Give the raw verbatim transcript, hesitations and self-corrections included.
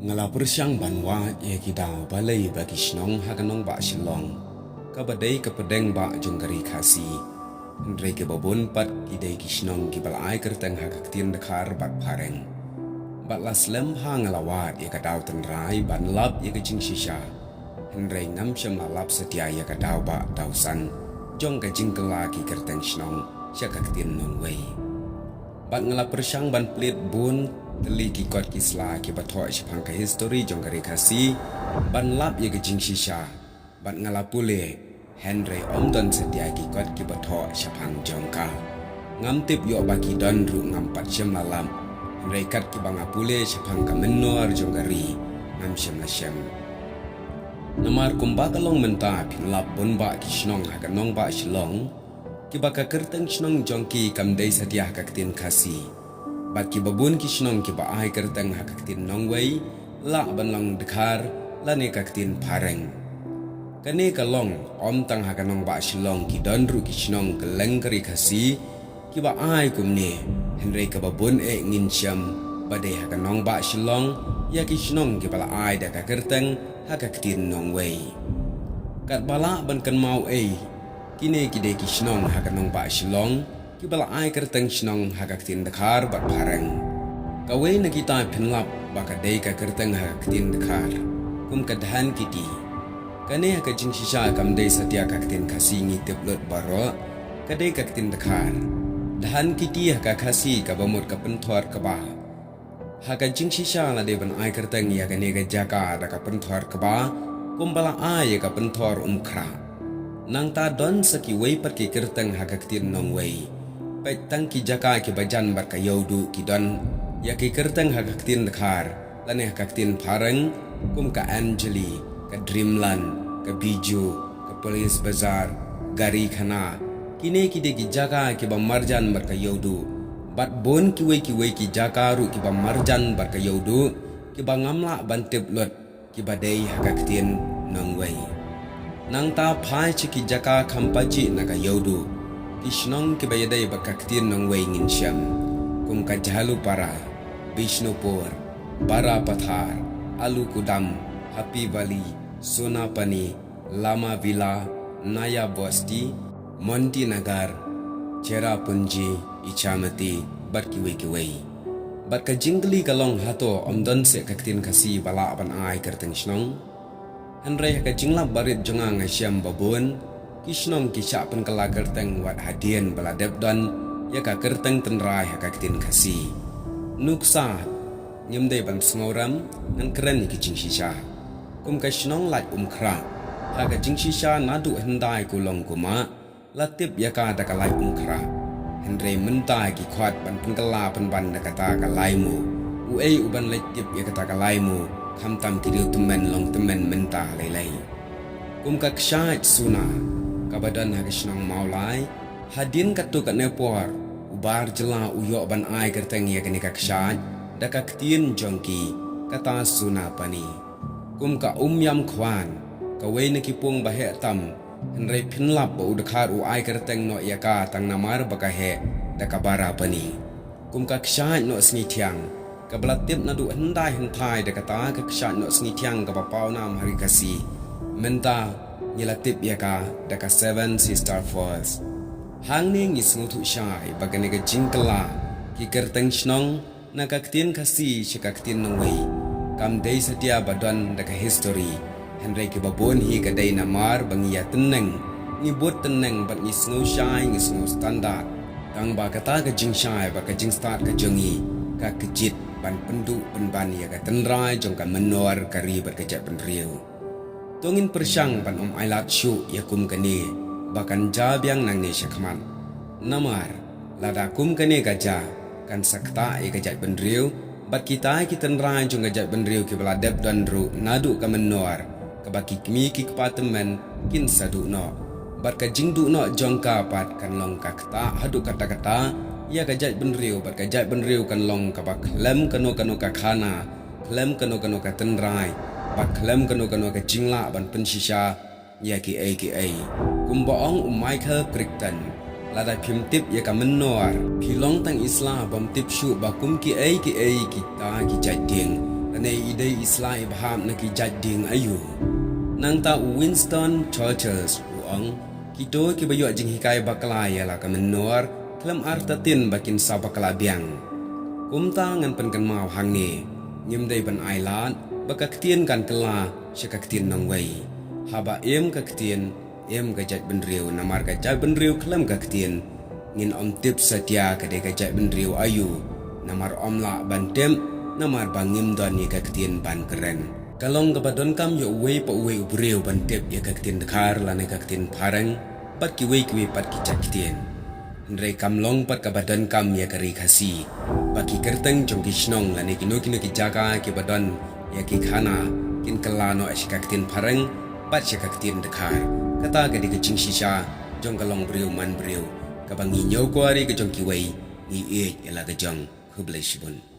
Nga la pyrshang ban wad ïa ki daw balei ba ki shnong ha ka nongbah Shillong, kaba dei ka pdeng bah jong ka ri Khasi, hynrei kiba bun pat ki dei ki shnong kiba la ai kyrteng ha ka ktien Dkhar bad Phareng. Bad la slem bha nga la wad ïa ka daw tynrai ban lap ïa ka jingshisha, hynrei ngam shym la lap satia ïa ka daw bah daw san jong ka jingkylla ki kyrteng shnong sha ka ktien nongwei. Bad nga la pyrshang ban plie bun tylli ki kot ki sla kiba thoh shaphang ka histori jong ka ri Khasi ban lap ïa ka jingshisha. Bad nga la pule, hynrei ym don satia ki kot kiba thoh shaphang jong ka. Ngam tip ïoh ba ki don ruh ngam pat shym la lap, hynrei kat kiba nga pule shaphang ka mynnor jong ka ri, ngam shym la shem. Namar kumba ka long mynta phin lap bun bah ki shnong ha ka nongbah Shillong, kiba ka kyrteng shnong jong ki kam dei satia ha ka ktien Khasi. Bad kiba bun ki shnong kiba ai kyrteng ha ka ktien nongwei, lah ban long Dkhar lane ka ktien Phareng. Kane ka long ym tang ha ka nongbah Shillong, ki don ruh ki shnong kylleng ka ri Khasi kiba ai kumne, hynrei kaba bun eh ngin shem ba dei ha ka nongbah Shillong ïa ki shnong kiba la ai da ka kyrteng ha ka ktien nongwei. Katba lah ban kynmaw ei, kine ki dei ki shnong ha ka nongbah Shillong kiba la ai kyrteng shnong ha ka ktien Dkhar bad Phareng. Kawei na kita phin lap ba ka dei ka kyrteng ha ka ktien Dkhar, kum ka Dhan Kiti. Kane ha ka jingshisha kam dei satia ka ktien Khasi, ngi tip lut baroh, ka dei ka ktien Dkhar. Dhan Kiti ha ka Khasi kaba mut ka pynthor kba. Ha ka jingshisha la dei ban ai kyrteng ïa kane ka jaka da ka pynthor kba, kumba la ai ïa ka pynthor Umkhrah. Nangta don sa kiwei pat ki kyrteng ha ka ktien nongwei. Peit tang ki jaka kiba jan bad ka Ïewduh ki don ïa ki kyrteng ha ka ktien Dkhar lane ha ka ktien Phareng, kum ka Anjali, ka Dreamland, ka Bijou, ka Police Bazar, Gari Khana. Kine ki dei ki jaka kiba marjan bad ka Ïewduh. Bad bun kiwei kiwei ki jaka ruh kiba marjan bad ka Ïewduh, kiba ngam lah ban tip lut, kiba dei ha ka ktien nongwei. Nangta phai sha ki jaka kham pajih na ka Ïewduh, ki shnong kiba ïadei bad ka ktien nongwei ngin shem, kum ka Jhalupara, Bishnupur, Barapathar, Alukudam, Happy Valley, Sonapani, Lama Villa, Naya Bosti, Monti Nagar, Cherrapunji, Ichamati, bad kiwei kiwei. Bad ka jingkylli ka long, hato ym don seh ka ktien Khasi ba lah ban ai kyrteng shnong? Hynrei ha ka jinglap barit jong nga, nga shem ba bun ki shnong ki shah pynkylla kyrteng wat hadien ba la dep don ïa ka kyrteng tynrai ha ka ktien Khasi. Nuksa, ngim dei ban sngewrem, ngan kren ïa ki jingshisha. Kum ka shnong Laitumkhrah, ha ka jingshisha naduh hyndai kulong kumah la tip ïa ka da ka Laitumkhrah. Hynrei mynta ki khot ban pynkylla pynban da kata ka Laimu. Uei uban leit tip ïa kata ka Laimu, khamtam ki riew tymmen long tymmen mynta lei lei. Kum ka kshaid Suna, kaba don ha ka shnong Mawlai, hadien katto katne por u bar jylla u ïoh ban ai kyrteng ïa kane ka kshaid da ka ktien jong ki, kata Sunapani. Kum ka Umïamkhwan, kawei na ki pung ba heh tam, hynrei phin lap ba u Dkhar u ai kyrteng noh ïa ka tang namar ba ka heh da ka Barapani. Kum ka kshaid Nohsngeithiang, kaba la tip naduh hyndai hynthai da kata ka kshaid Nohsngeithiang kaba paw nam ha ri Khasi. Mynta ngi la tip ïa ka da ka Seven Sister Falls. Hangne ngi sngewthuh shai ba kane ka jingkylla ki kyrteng shnong na ka ktien Khasi sha ka ktien nongwei kam dei satia ba don da ka histori, hynrei kiba bun hi ka dei namar ba ngi ïa tynneng, ngi bud tynneng bad ngi sngew shai, ngi sngew standard. Tang ba kata ka jingshai bad ka jingstad ka jong ngi ka kjit ban pynduh pynban ïa ka tynrai jong ka mynnor ka ri bad ka jaitbynriew. To ngin pyrshang ban ym ailad shuh ïa kum kane ba kan ja biang nangne shakhmat. Namar lada kum kane ka ja, kan sa ktah ïa ka jaitbynriew, bad kita ki tynrai jong ka jaitbynriew kiba la dep don ruh naduh ka mynnor, kaba ki kmie ki kpa tymmen kin sa duh noh. Bad ka jingduh noh jong ka pat kan long ka ktah haduh katta katta ïa ka jaitbynriew, bad ka jaitbynriew kan long kaba khlem kano kano ka khana, khlem kano kano ka tynrai, bad khlem kano kano ka jinglah ban pynshisha ïa kiei kiei. Kumba ong u Michael Crichton, lada phim tip ïa ka mynnor, phi long tang i sla bym tip shuh ba kum kiei kiei kita ki jait dieng Lane i dei i sla i bhap na ki jait dieng aiu. Nangta u Winston Churchill u ong, kito kiba ïoh jinghikai bakla ïa la ka mynnor khlem artatien ba kin sa bakla biang. Kumta ngan pynkynmaw hangne, ngim dei ban ailad ba ka ktien kan kylla sha ka ktien nongwei. Haba im ka ktien, im ka jaitbynriew, namar ka jaitbynriew khlem ka ktien, ngin ym tip satia ka dei ka jaitbynriew aiu. Namar ym lah ban tip, namar ba ngim don ïa ka ktien ban kren. Ka long kaba donkam ïa uwei pa uwei u briew ban tip ïa ka ktien Dkhar lane ka ktien Phareng bad kiwei kiwei pat ki jait ktien. Hynrei kam long pat kaba donkam ïa ka Ri Khasi ba ki kyrteng jong ki shnong lane kino kino ki jaka kiba don ïa ki khana kin kylla noh sha ka ktien Phareng bad sha ka ktien Dkhar. Kata ka dei ka jingshisha jong ka long briew man briew, kaba ngi ñiew kwah ri ka jong kiwei, ngi ïeit ïa la ka jong. Khublei shibun.